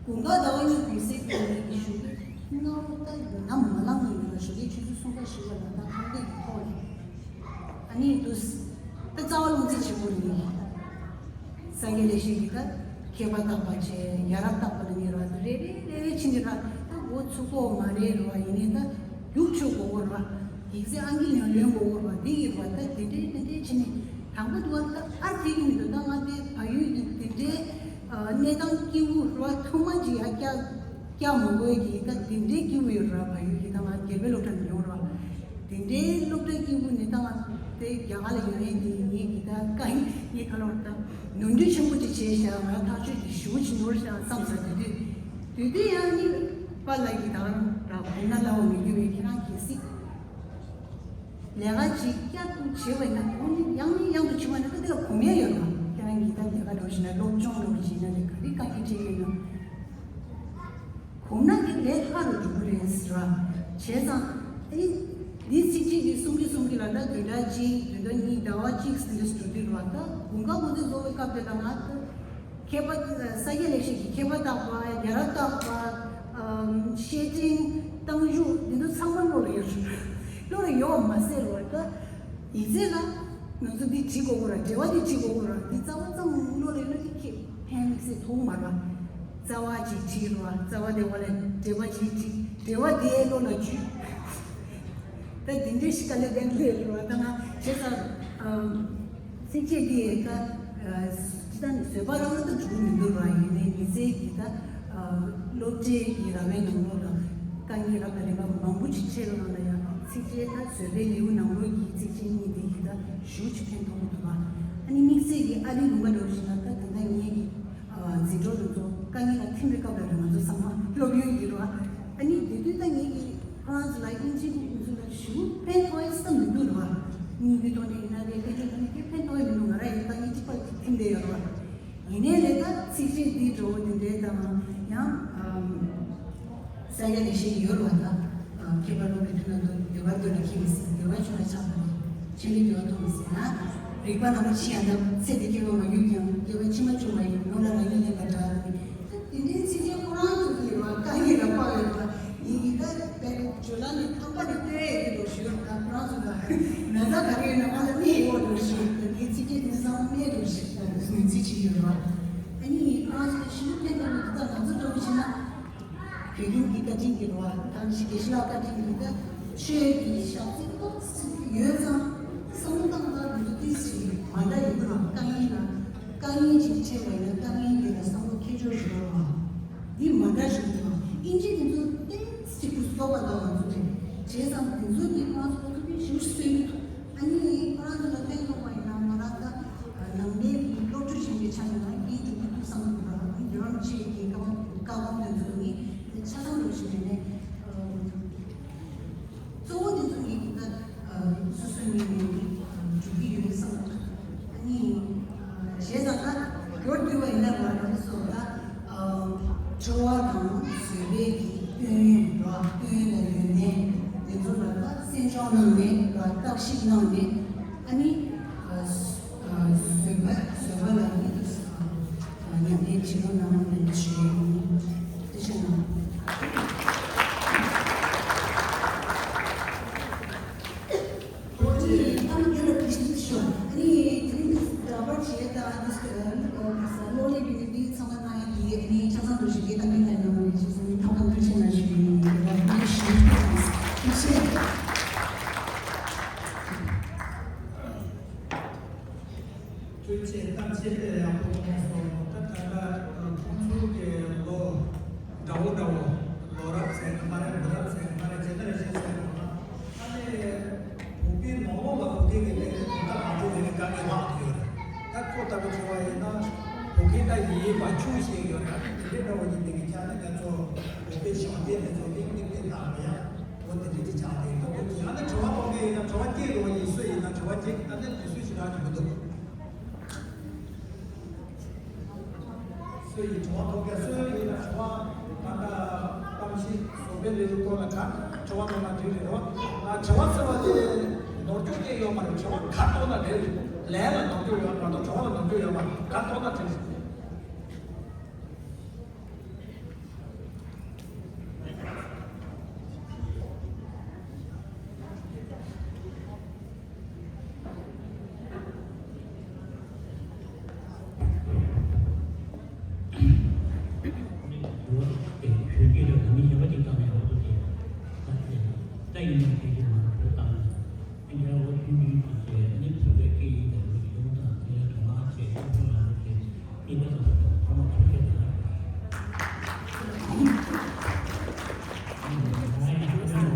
དགུན་ཁ་ཟླ་བ་གཉིས་པའི་སྲིད་དེ་ནས་ཀྱི་ཞུ་གི་སྔ་མོ་ད་ནམ་མ་ལངས་ཡིན་ལ་ཞུ་གི་ཆུ་ཚོད་གསུམ་ཁ་ཞིག་ལ་ད་ཁང་པའི་གི་ཐོག་ནས་ཨ་ནི་དུས་ད་རྩ་བ་རླུང་རྩེད་བྱེད་དགོས་ཡིན། ས་དགེ་ལེགས་བཤད་ཀྱི་ད་མཁས་པ་བརྟག་པ་བྱས། ཡ་རབས་བརྟག་པ་ལ་ཉེ་ར་ད་རེ་རེ་རེ་རེ་ཕྱིན་ནས་ར་ད་འོ་ཚུགས་ཀོ་མ་རེད་ར་བ་ཡིན་ནས་ད་རྒྱུགས་ཆོག་གོ་གོ་ར་ཡིག་ཚད་ཨང་ཀི་ཡང་ལོན་གོ་གོ་ར་འདི་ཡིན་པ་ད་དེ་འདྲའི་དེ་འདྲའི་ཕྱིན་ནས་དང་པོ་དུ་བ་ད་ཨར་དེ་གི་མི་འདུག་ད་ང་དེ་བལ་ཡུལ་གྱི་དེ་འདྲའི། གནས་སྟངས་སྐྱིད་པོ་ར་ཐོག་མ་ཅིག་ཡར་བསྐྱར་བསྐྱར་མ་དགོས་ཀྱི་ད་དེ་འདྲའི་སྐྱིད་པོ་ཡོད་ར། བལ་ཡུལ་གྱི་ད་ང་རྒྱལ་པོའི་སློབ་གྲྭ་ནས་ཡོང་ར། དེ་འདྲའི་སློབ་གྲྭ་སྐྱིད་པོ་ནས་ད་ང་དེ་རྒྱ་གར་ལ་ཡོང་ཡས་དེ་ངས་ཀྱི་ད་དཀའ་ངལ་ངས་ཁ་ལོར་ད་ནོར་འཁྲུལ་ཆེན་པོ་ཅིག་བྱས་ཤག་ང་ཐག་གཅོད་ཀྱི་ཞུ་ཅིག་ནོར་ཤག་བསམ་ས་དེ་དུས་དེ་དུས་ཡང་ནི་པཱ་ལགས་ཀྱི་ད་ར་གོམས་ན་སླ་བ་མི་འགྱུར་བའི་ཁྱེད་རང་གལ་སྲིད། ལས་ཀ་ཅིག་བསྐྱར་དུ་བྱེད་པ་ཡིན་ན་དེ་ནི་ཡང་ནས་ཡང་དུ་བྱེད་པ་ཡིན་ན་ད་དེ་ལ་གོམས་ཡས་ཡོད་རེད་བ། ཁྱེད་རང་གིས་ད་ལས་ཀ་འགྲོ་བཞིན་ན་སློབ་སྦྱོང་འགྲོ་བཞིན་ན་ནི་ག་རེ་དཀའ་ངལ་འཕྲད་ཀྱི་ཡོད་ན། གོམས་ན་དེ་ལས་སླ་རུ་འགྲོ་གི་རེད་ཟེར་བ། བྱས་ཙང་ཨེ་འདི་ཚིག་གཅིག་གིས་གསུང་གི་གསུང་གི་ལ་ད་དེ་འདྲ་ཅིག་དེ་འདྲ་གཉིས་ཟླ་བ་གཅིག་ཟིན་གྱི་འགྲོ་དུས་རེད་བ། ད་དགུན་ཁ་ཁོ་ཚོའི་རྫོགས་པའི་སྐབས་དེ་ལ་ང་ད། མཁས་པ་ས་སྐྱ་ལེགས་བཤད་ཀྱི་མཁས་པ་བརྟག་པ། ཡ་རབས་བརྟག་པ། ཨམ། བཤེས་སྤྲིང་། རྟགས་འཇུག་འདི་ཚོ་ཚང་མ་བློ་ལ་ཡོད། བློ་ལ་ཡོད་མ་ཟད་རོ་ད། ཡིག་ཚད་ལ་ང་ཚོ་འདི་བྲིས་དགོས་ཀྱི་ར། འགྲེལ་པ་འདི་བྲིས་དགོས་ཀྱི་ར། འདི་རྩ་བ་ཙམ་བློ་ལ་ཡོད་ན་འདི་ཁྱེད་ཕན་མི་སྲིད་ཐོག་མ་ར། རྩ་བ་ཅིག་བྲིས་ར། རྩ་བ་དེ་བ་ལ་འགྲེལ་པ་ཅིག་བྲིས། འགྲེལ་པ་དེ་བློ་ལ་འཇུས། ད་འདི་འདྲའི་ཤི་ཀ་ལེ་ལྡན་ལེ་རོ་ད་ང་བྱས་ཙང་། ཚིགས་བཅད་འདི་ཡི་ད་སྤྱི་བཏང་ནས་བཟོད་པ་རང་ལ་ད་འགྲུབ་མི་འདུག་ར། ཡིན་ནའི་མི་ཚེ་གི་ད་སློབ་གྲྭའི་གི་ར་བའི་ནང་ལོགས་ལ་དཀའ་ངལ་རབ་དང་རིམ་པ་མང་པོ་ཅིག་འཕྲད་པའི་ནང་ལ་ཡང་ཚིགས་བཅད་ད་ བཟོད་པའི་ལེའུ་ནང་ལོགས་ཀྱི་ཚིགས་བཅད་གཉིས་དེ་ཡིན་ད་ཞུ་ཆུ་ཕན་ཐོགས་མི་འདུག་པ། ཨ་ནི་དམིགས་བསལ་གྱི་ཨ་ལི་ལུང་པ་འདྲ་བོ་ཞིག་ལ་ད་ད་ལྟ་ངེད་ཀྱི་འཛིན་གྲོགས་དེ་ཚོ་དཀའ་ངལ་ལ་ཐིམ་པའི་སྐབས་ལ་རེད་ང་ཚོ་ཚང་མ་སློབ་ཡོན་གྱི་རོགས། ཨ་ནི་དེ་དུས་ད་ངེད་ཀྱི་ཁོ་རང་ཚོ་ལ་དབྱིན་ཇི་གི་ཁོང་ཚོ་ལ་ཞུ་ཕན་ཐོགས་ཡ་བསམ་མི་འདུག་རེད་བ། དངུལ་གྱི་ཐོག་ནས་ཡིན་ན་རེད་དཔལ་འབྱོར་ཐོག་ནས་སྐད་ཕན་ཐོགས་ཡ་མི་འདུག་ང་རང་ཡིན་ད་ངེད་གཅིག་པ་ཐིམ་བསྡད་ཡོད་རེད་བ། ཡིན་ནའི་ལས་ད་ཚིགས་བཅད་འདི་འགྲོ་བོ་འདི་འདྲའི་དང་ཡང་ས་ཡ་ལས་ཤེས་ཡོད་རེད་བ་ད། ཁྱད་པར་ལོ་མི་མཐུན་ན་འདུག་དེ་བར་དུ་ལ་ཁྱི་མི་སྲིད་དེ་བར་ཆུ་ལ་ཆགས་པ་ཆེ་ལི་དེ་བ་ཐོང་མི་སྲིད་ན། རིག་པ་ནང་པ་ཕྱི་ཡང་ད་ཚེ་འདི་སྐྱེ་བ་མ་ཡུག་ཀྱང་སྐྱེ་བ་ཕྱི་མ་བཅུག་མ་ཡིན་ནོ་ལ་རང་ཉིད་ལེན་པ་འདྲ། དེ་འདྲའི་ཚིགས་བཅད་ཁོ་རང་ཚོ་གི་རེད་བ་དཀའ་ངལ་ལ་དཔག་ཡོད་པ་ཡིན་གྱི་ད་བྱོས་ལ་ནི་ཐོག་པ་ནས་སྟོན་ཡས་ཀྱི་འདུག་ཞུ་ད་ཁོ་རང་ཚོ་ད་ན་ཚ་ག་རེ་ཡོད་ན་ང་ལ་གནས་ཡོད་འདུག་ཞུ་ད་ངའི་ཚིགས་བཅད་འདི་བཟང་གནས་འདུག་ཞུ་ད་ངོས་འཛིན་བྱེད་ཀྱི་ཡོད་རེད་བ། ཨ་ནི་ཁོ་རང་ཚོ་ཞུ་ཕན་ཐོགས་མི་འདུག་ད་ང་ཚོ་འགྲོ་བཞིན་ན། བོད་ཁྱིམ་གྱི་བཀའ་དྲིན་གྱིས་རེད་བ་ད་ཞིག་དགེ་བཤེས་ལགས་བཀའ་དྲིན་གྱིས་ད་ཆོས་ཀྱི་ཞག་ཚིག་ཏོག་ཙམ་ཡོད་ཙང་བསམ་བློ་བཏང་ན་འདི་ཚོ་ཏིས་ཞིག་མ་འདྲ་ཡོད་རེད་བ། དཀའ་ངལ་ལ་དཀའ་ངལ་ཅིག་འཕྲད་པ་ཡིན་ན་དཀའ་ངལ་དེ་ལ་བསམ་བློ་ཁྱེར་ཆོག་ཞིག་ཡོད་རེད་བ། འདི་མ་འདྲ་ཞིག་རེད་བ། ཨིན་ཇི་དེ་ཚོ་ཏིས་ཅིག་ཁུ་སོགས་པ་དང་ང་ཚོ་རེད་བྱས་ཙང་དེ་ཚོ་འདི་ཁོ་རང་ཚོ་ཁོ་ཚོ་ཕན་ཞུ་སོན་གྱི་འདུག་ཨ་ནི་ཁོ་རང་ཚོ་ལ་ཕན་ཐོགས་པ་ཡིན་ན་ང་རང་ད་ནང་པའི་སློབ་ཕྲུག་ཆེན་པོའི་ཆ་ནས་ང་འདིའི་འགྲོ་གི་འདུག་བསམ་གྱི་འདུག་ཨ་ནི་བརྒྱུད་རིམ་ཆེད་ཀྱི་བཀའ་དགོངས་བཀའ་དགོངས་དེ་ཚོ་ནི་ཆ་ཚང་འགྲོ་བཞིན་པའི་ནས་གཙོ་བོ་དེ་ཚོ་ངས་ད་སོ་སོའི་ངོས་ནས་འགྲོ་གི་ཡོད་བསམ་གྱི་འདུག་ཨ་ནི་བྱས་ཙང་ད་མགྱོགས་བསྡུས་པ་ཡིན་ན་ང་རང་ཚོ་ད། ཨ། འཁྲུལ་བ་དང་བཟོད་པའི་གི་སྐྱོན་ཡོན་ར་སྐྱོན་ཡོན་དང་ཡོན་ཏན་དེ་ཚོ་ལ་ད་གསན་སྦྱོང་གནང་ནས་ར་བརྟག་ཞིབ་གནང་ནས་ཨ་ནི་ཨ། བཟོད་པ་བཟོད་པ་ལ་ནི་ཨ། ཉམས་ལེན་བྱེད་རོགས་གནང་ནས་ཞུ་ཡ་ཡིན། ཐུགས་རྗེ་གནང་། ཨ་ནི་དེ་རིང་འདི་འདྲ་པར་བྱས་དང་འདི་གློག་ཀླད་བརྒྱུད་ནས་འདི་ཚང་མ་གནང་ཡ་གི་ཨ་ནི་ཆ་ཚང་འདུ་ཞིག་གི་གཏམ་གླེང་ལ་གནང་བའི་ཆེད་དུ་ཐོག་ཁ་ཐུགས་རྗེ་ཆེ་གནང་ཞུ་ཡིན། ཐུགས་རྗེ་ཆེ། ཐུགས་རྗེ་ཆེ། གཏམ་བཤད་དཔེ་ཡག་པོ་གནང་སོང་། ད་ད་ལྟ་ཁོང་ཚོ་གི་ལོ་འདྲ་བོ་འདྲ་བོ་ལོ་རབས་ཟེར་གི་མ་རེད། ལོ་རབས་ཟེར་གི་མ་རེད། ཇི་ལྟར་བཤད་ཟེར་གི་མ། ཨ་ནི་བོད་པའི་ནང་ལོགས་ལ་བོད་སྐད་ཀྱི་ལས་རིགས་དོན་དག་མ་འགྲོ་བའི་དཀའ་ངལ་ལྷག་ཡོད་རེད། ད་ཁོ་ལྟ་བུ་བྱུང་བ་ཡིན་ན་བོད་སྐད་ད་ཡིན་པ་ཆུང་ཞིག་ཡོད་རེད། ཨ་ནི་དེ་འདྲའི་འདྲ་བོ་ཡིན་དེ་གི་ཆ་ནས་ང་ཚོ་བོད་པའི་ཞང་སྟེང་ནས་ཚོ་ཏིག་ཏིག་ཏིག་ལྟ་བ་ཡ་འོ་དེ་འདྲའི་ཅིག་ཆགས་ཏེ་ད་བོད་ཀྱི་ཨ་ནི་དྲི་བ་གཏོང་མཁན་ཡིན་ན་དྲི་བ་སྐྱེས་རོགས་ཡིན། སུ་ཡིན་ན་དྲི་བ་སྐྱེས་ཨ་ནི་དེ་སུ་ཞིག་རག་གི་མི་འདུག་སུ་ཡིས་དྲི་བ་གཏོང་མཁན་སུ་ཡིན་ན་དྲི་བ་ད་ལྟ་གཏམ་བཤད་བཟོ་པའི་ལས་རིགས་སྐོར་ལ་ག་དྲི་བ་གཏོང་ན་འགྲིག་རེད་བ། ང་དྲི་བ་ཟེར་བ་དེ་ནོར་འཁྱོག་སྐྱེ་ཡོད་མ་རེད། དྲི་བ་ག་གཏོང་ན་འགྲིག་རེད། ལན་ལ་ནོར་འཁྱོག་ཡོད་མ་གཏོགས་དྲི་བ་ལ་ནོར་འཁྱོག་ཡོད་མ་རེད། ག་གཏོང་ན་འགྲིག་རེད།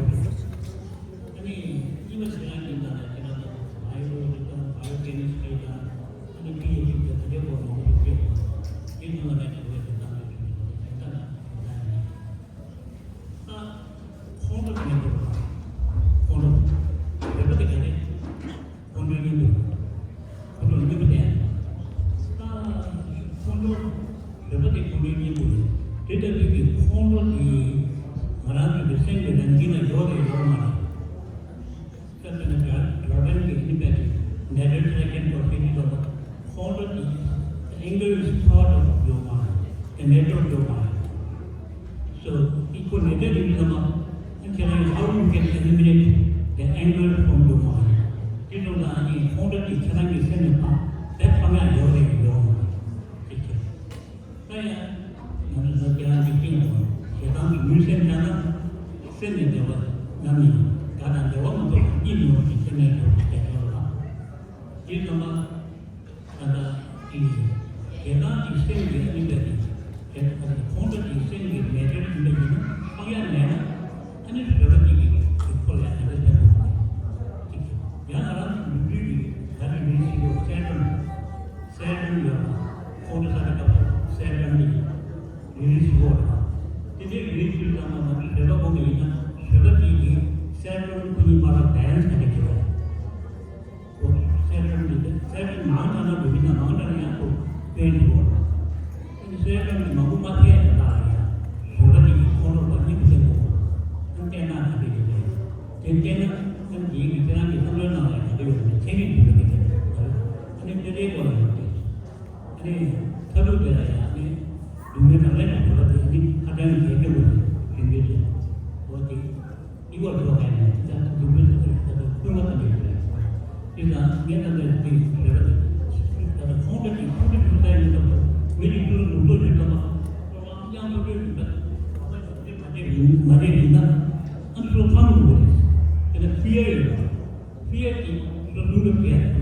ཨ་ནི་གཉིས་པ་ཞིག་ལ་ཡིན་ད་ལ་དེ་ལ་ད་བྷའི་ཨོ་ལོ་ཇི་དང་བྷའི་ཨོ་ཀེ་མི་སི་ཊི་རི་དང་ཨ་ནི་པི་ཨེཆ་ཌི་དང་དེ་འདྲའི་སྐོར་མང་པོ་ཞིག་བརྗོད་འདུག་དེ་ནང་ལ་ནས་དེ་བས་དེ་དང་དེ་དེ་དང་དེ་དང་ད་ཁོང་ཁྲོ་དེ་འདྲ་འདུག་ཁོང་ཁྲོ་བོད་པ་དེ་ག་རེ། ཁོང་ཁྲོའི་སྙིང་པོ། ཁོང་ཁྲོ་སྙིང་པོ་དེ། ཁོང་ཁྲོ། བོད་པ་དེ་ཁོང་ཁྲོའི་སྙིང་པོ་རེད། དེ་ལྟ་བུའི་གི་ཁོང་ཁྲོ་དེ་ང་རང་ཚོའི་གི་སེམས་ཀྱི་ནང་དཀྱིལ་ན་ཡོད་རེད་ཡོད་མ་རེད། སྐབས་དེ་ན་ཇར་ཇར་ཝན་གྱི་ཨེ་ནི་པེ་ཊི་ནེ་ཅར་ཊི་ལེ་ཇེན་ཌི་ལབ་ཀྱི་འདུག་ཁོང་ཁྲོ་དེ། The anger is part of your mind, the nature of your mind. So, equal nature is the mind. And can I, how you can eliminate the anger from your mind? དེ་ཚོ་ལ་ཨ་ནི་ཁོང་ཁྲོ་དེ་ཁྱེད་རང་གི་སེམས་ནས་ཕར་བེད་ཕམ་ཡག་ཡོད་རེད་ཡོད་མ་རེད། དེ་ཁྱེད་ད་ཡང་ང་ཚོ་ཁྱེད་རང་གི་སྟེང་དུ་ཞེ་སྡང་གི་མུན་སེལ་བྱས་ན་སེམས་ནས་བདེ་བ་ནམ་ཡིན་དགའ་དང་བདེ་བ་མི་ཐོབ་པ་གཉིད་མི་འོང་གི་སེམས་ནས་འགྲོ་བ་དེ་ཚོ་ལ་དེ་ཚང་མ། ད་ལྟ་དེ་ཞེ་སྡང་གི་སེམས་ཀྱི་ཨ་ནི་འདྲ་དེ་ཞེ་སྡང་ཁོང་ཁྲོ་གི་སེམས་ཀྱི་མེ་ཏྲར་ཡིན་པ་ཡིན་ན་སྤང་ཡག་མེད་ན་ཨ་ནི་བོད་པ་གཅིག་གིས་ཁོ་ལ་ཨ་ནི་བསྟན་པ་ སྟོན་འདུག་གོ། ཨ་ནི་སོའི་སྟོན་གྱི་མང་པོ་མ་ཐེ་ཡ་ད་ལྟ་ལ་ཡ། བོད་པ་དེ་ཡི་ཁོང་ཁྲོ་བ་གཉིས་པོ་ལྟ་བུ། ཨ་ནི་བལྟས་ན་ག་འདྲ་ཡོད་རེད། དེ་བལྟས་ན་ཨ་ནི་དེའི་གི་ཁྱེད་རང་གི་བསམ་བློའི་ནང་ལ་ཡ་ག་འདྲ་ཡོད་རེད། ཚན་རིག་འདུག་ག་དེ་རེད། ཨ་ནི་དེ་འདྲའི་སྐོར་ལ་ཡོད་རེད། ཨ་ནི་མཐའ་ཐུག་དེ་ལ་ཡ་ཨ་ནི་སྡུག་བསྔལ་དང་ལས་དང་བོད་པ་དེ་ཨ་ནི་ཁ་བྲལ་ནས་བསྡད་རྒྱུ་བོ་རེད། དེ་འདྲའི་རེད། འོ་དེ། ཨི་བོ་ལ་འགྲོ་མཁན་ནི་ད་ལྟ་འདུག་པའི་ཐོག་ལ་ད་ལྟ་སྐུལ་མ་གཏོང་གི་ཡོད་རེད། དེ་ལ་ངས་ད་ལྟ་དེ་རེ་བ་དེ་ད་ལྟ་ཁོང་ཁྲོ་དེ་ཁོང་ཁྲོ་ཁྲོ་ཚད་ཡིན་སྟབས་མི་རིགས་ཀྱི་ལུང་པ་ཡོད་སྟབས་མ་དབྱངས་ཐོབ་ཡོད་ཡིན་པ་མ་རེད་ཡིན་ན་ཨ་ཚོ་ཁམ་དགོས་རེད། དེ་ལ་ཕི་ཡ་ཡོད་རེད། ཕི་ཡ་དེ་ཚོ་ལུང་པ་ཕི་ཡ་ད་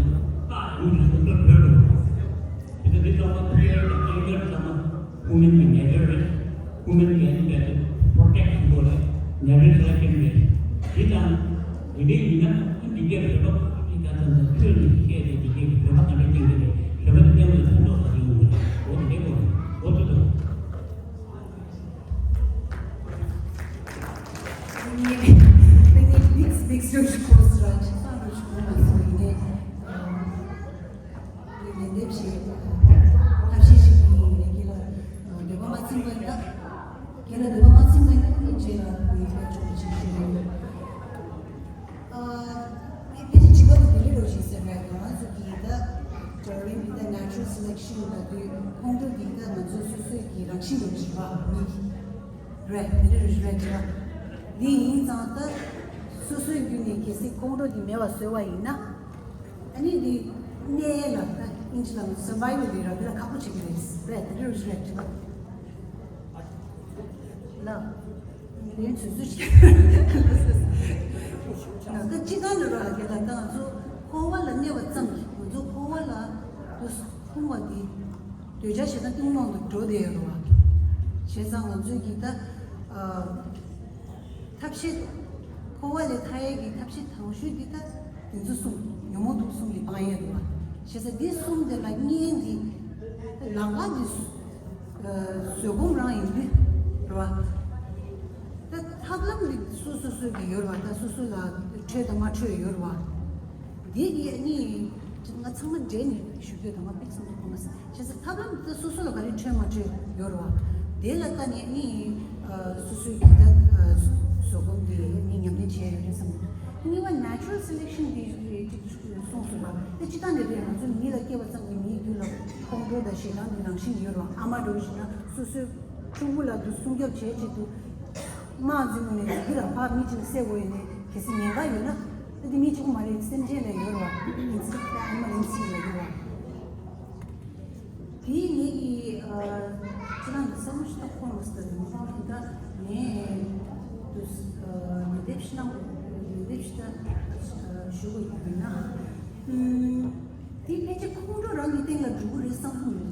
ལུང་དེ་ཚོ་བོད་རེད། དེ་ལ་དེ་ཚང་མ་ཕི་ཡ་དང་ཨེ་ཡ་ཚང་མ། Women can get her, women can get protect people, never selection rate. འདི་དང་འདི་འདྲའི་ཡིན་ན་འདི་གའི་བོད་པ་འདི་ག་ཙམ་ཙམ་ཐོས་ནས་བཤད་དེ་འདི་གའི་བོད་པ་ག་འདྲ་ཅིག་རེད། བོད་པ་འདི་ལྟ་བུའི་ཕན་ཐོགས་ག་རེ་ཡོང་གི་རེད། འོ་འདི་འདྲའི་སྐོར་འོ་འདི་དང་། Big, big social course, right? ངས་ལན་འདེབས་ཤིག་ཐབས་ཤེས་ཤིག་ཡིན་ནས་ཁྱེད་ལ་འདོད་པ་མ་ཚིམ་པ་ཡིན་ན། ཁྱེད་ལ་འདོད་པ་མ་ཚིམ་པ་ཡིན་ན་ཁྱེད་ལ་རྗེས་ལ་ངས་ལྟ་ཆོག་པ་ཞིག་ཞུ་ཡོད། ཨ་ངས་ཕལ་ཆེར་བྱིས་པ་དང་དེ་འདྲ་རོགས་ཞིག་ཟེར་བས་ང་ཚོ་གིས་ད་ད་རིང་གི་ད་natural selection ལ་དུས་ཁོང་ཁྲོ་འདི་ད་ང་ཚོ་སོ་སོའི་གི་རང་བཞིན་དུ་རིག་པ་མི་རེད། དེ་འདྲ་རོགས་ཞིག་རེད་བྱས་པ་འདི་ཡིན་ཙང་ད་སོ་སོའི་རྒྱུད་ནས་གལ་སྲིད་ཁོང་ཁྲོ་འདི་མེད་པ་བཟོས་པ་ཡིན་ན། ཨ་ནི་འདི་གནས་ལ་ད་ཨིན་ཇི་ལ་survival འདི་ར་འདི་ལ་ཁག་པོ་བྱེད་ཀྱི་རེད། རེད་དེ་འདྲ་རེད་ལ། ངས་ཚོད་ཚོད་བྱེད་ལ་ད་ཅི་གང་འདྲ་ར་རྒྱ་ལ་ད་ང་ཚོ་འཁོར་བ་ལ་གནས་པ་ཙམ་གྱིས་ང་ཚོ་འཁོར་བ་ལ་དུ་ལྷུང་བ་འདི་འདོད་ཆགས་ཞེ་སྡང་གཏི་མུག་དུ་འགྲོ་བསྡད་ཡོད་རེད་བ། བྱས་ཙང་ང་ཚོས་ཀྱི་ད། ཐབས་ཤེས། འཁོར་བ་ལས་ཐར་ཡས་ཀྱི་ཐབས་ཤེས་དང་ཤོས་འདི་ད་དེ་ཚོ་གསུམ་ཉོན་མོངས་དུག་གསུམ་གྱི་སྤང་ཡས་རེད་བ། བྱས་ཙང་འདི་གསུམ་དེ་ལ་གཉིས་འདི་ལམ་ཁ་འདི་བཟོད་སྒོམ་རང་ཡིན་དུས་རེད་བ། ད་ཐབས་ལམ་འདི་སོ་སོ་སོ་གི་ཡོད་རེད་བ། ད་སོ་སོ་ལ་འཕྲོད་དང་མ་འཕྲོད་ཡོད་རེད་བ། འདི་གི་གཉིས་ང་ཚང་མ་འདྲེས་ནས་ཞུ་རྒྱུ་དང་ང་པིག་སོང་དུ་གོ་མ་སོང་། བྱས་ཙང་ཐབས་ལམ་དེ་སོ་སོ་ལ་ག་རེ་འཕྲོད་མ་འཕྲོད་ཡོད་རེད་བ། དེ་ལ་ལྟ་ནས་ནི་སོ་སོའི་གི་ད་བཟོད་སྒོམ་དེ་ནི་ཉམས་ལེན་བྱས་ཡོད་རེད་བསམ་གི་འདུག་གཉིས་པ་natural selection དེ་ཅིག་གསུངས་སོང་བ། དེ་སྤྱི་བཏང་ནས་རེད། ང་ཚོ་མི་ལ་སྐྱེས་པ་ཙམ་གྱིས་མིའི་རྒྱུད་ལ་ཁོང་ཁྲོ་དང་ཞེ་སྡང་གི་རང་བཞིན་ཡོད་རེད་བ། ཨ་མ་འདྲ་བོ་ཞིག་ན་སོ་སོའི་ཕྲུ་གུ་ལ་དུ་སྲུང་སྐྱོབ་བྱས་ཆེད་དུ། དམག་འཛིན་དགོས་ནས་འཛིན་གྱི་ལ་ཕར་མི་གཅིག་བསད་དགོས་ཡིན་ནས་གལ་སྲིད་ཉེན་ཁ་ཡོད་ན། ཨ་དེ་མི་གཅིག་པུ་མ་རེད། སེམས་ཅན་ལ་ཡོད་རེད་བ། ཨིན་ཚིག་ཨ་ནི་མ་ཨིན་ཚིག་ལ་ཡོད་རེད་བ། དེ་ངེད་ཀྱི་ཁྱེད་རང་གི་བསམ་བློ་ཞིག་ད་འཁོར་མ་སོང་། ད་དེ་མ་ཐག་ད་ངས་དུ་ལན་འདེབས་ཤིག་གནང་དགོས། ལན་འདེབས་ཤིག་ད་ཞུ་དགོས་ཡིན་ན། དེ་ཕལ་ཆེར་ཁོང་ཁྲོ་རང་གི་སྟེང་ལ་འགྲོ་གི་རེད་བསམ་གྱི་མི་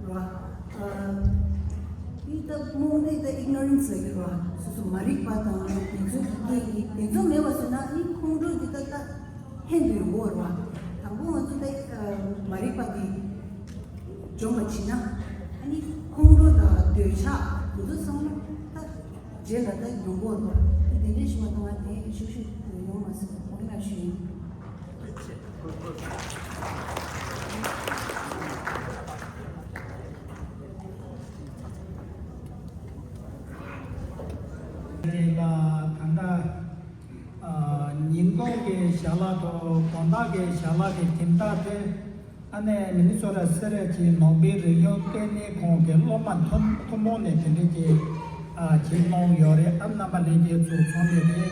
འདུག་ར། དེ་ད་རྨོངས་དད་ད་ignorance ལ་ཡོད་ར། སོ་སོ་མ་རིག་པ་དང་དེ་ཚོའི་གི་སྐད་ཀྱིས་དེ་ཚོ་མེད་པ་བཟོས་ན་ནི་ཁོང་ཁྲོ་འདི་ད་ད་ལྷན་དུ་ཡོང་གི་ར། དང་པོ་ང་ཚོ་ད་མ་རིག་པ་དེ་འཇོམས་པ་བྱེད་ན་ཨ་ནི་ཁོང་ཁྲོ་དང་འདོད་ཆགས་དེ་ཚོ་ཚང་མ་ད། རྗེས་ལ་ད་ཡོང་གོ་རེད་པ། དེ་དེ་འདྲའི་ཞུ་བ་དང་ང་དེ་ཤུགས་ཤུགས་ཡོང་མ་སོང་། གོང་ལ་ཞུ་ཡིན། དེ་ལ་ད་ལྟ་ཉིན་གུང་གི་ཞལ་ལག་དང་དགོང་དག་གི་ཞལ་ལག་གི་ཁྱིམ་བདག་དེ། ཨ་ནེ་མི་ནི་སོ་ཊ་སེ་ར་གྱི་ནང་པའི་རིག་གཞུང་ལྟེ་གནས་ཁང་གི་སློབ་མ་ཐུན་ཐུན་མོང་ནས་དེ་འདྲའི་གྱི་ཨ་བྱེད་གནང་ཡོད་རེད། ཨ་རྣམ་པ་ལྷན་རྒྱས་ཚོ་ཚང་མས་དེ་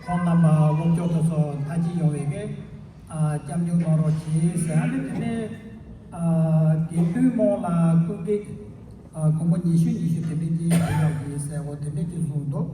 ཁོང་རྣམ་པ་སློབ་སྦྱོང་དུ་སོགས་མཐའ་སྐྱེལ་ཡོང་བའི་གི་ཨ་སྐྱབས་འཇུག་གནང་རོགས་གྱིས་ཟེར། ཨ་ནེ་དེ་ནས་ཨ་དགེ་འདུན་དམངས་ལ་སྐུ་འགེགས་ཨ་སྒོར་མོ་ཉི་ཤུ་ཉི་ཤུ་དེ་འདྲའི་གྱི་ཕུལ་ཡག་གི་ཟེར་བ་དེ་འདྲའི་གྱི་གསུངས་འདུག